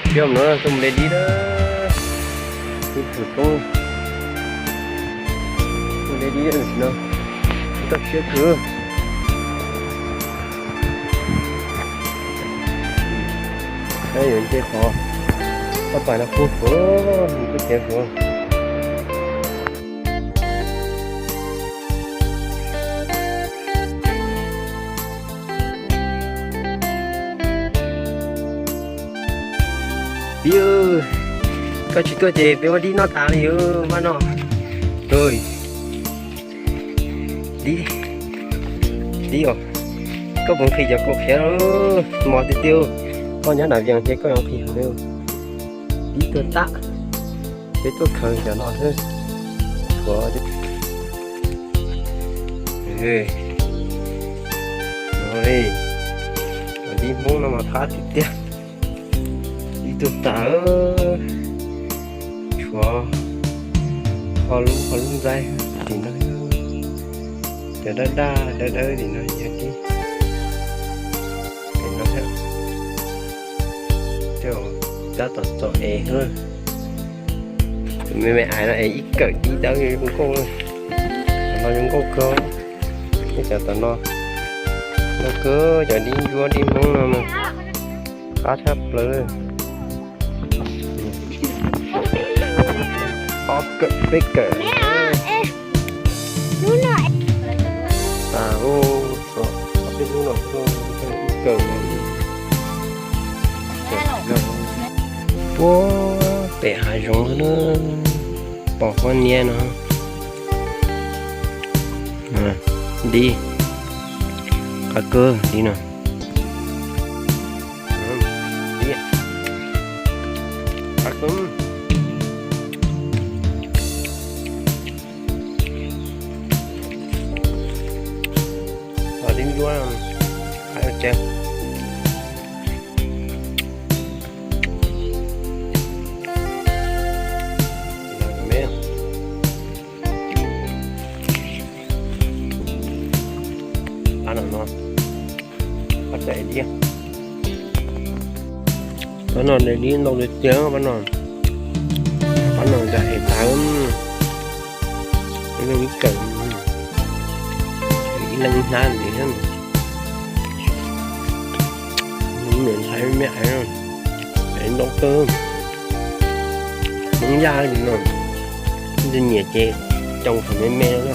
Coj no tuaj mus de dib na. Ib tug toob, mus de dib no, toj siab kawg. Yuav nce qhov toj pais no kub kawg, kub cev kawg. Tij, koj tsis tuaj ces peb ua dib noj tas li os, npaj no. Dib, dib os. Koj puas nqhis cov kaum qhiav mos tiag tiag? Koj nyob nram Vias ces koj yuav nqhis heev li. Dib tuag tag, peb tuaj khaws cov no xwb. Tshuav, no li, cov dib Hmoob no mas qab tiag tiag. Dib tuag tas. Tshuav ho lub, ho lub ntxaib tim no, cov dawb dawb, dawb dawb tim no yog dib. Tim no thiab, tab tom txom ev xwb. Tus me me ais no es ib kawm dib dawb zoo nkauj. Cov no zoo nkauj kawg. Ib cov tom no, no kawg cov dib ntsuab dib Hmoob no mas qab tshaj plaws. Ob kawm peb kawm. Tas, ob peb hnub no ib kawm. Puag pem hav zoov na, pom qhov niab no. Dib, qab kawg dib no. Qab kawg. Dib ntsuab, qab tshaj. Pab no, pab txawm dib. Pab no de dib ntau tiag tiag pab no. Pab no txawm es tas, ib leeg ib kawm, ib leeg ib hnab ntxiv xwb. Mus niam ntxhais me me ais, ntau kawg. Hmoob Yaj li no, nyiam ces coj thaum me me no.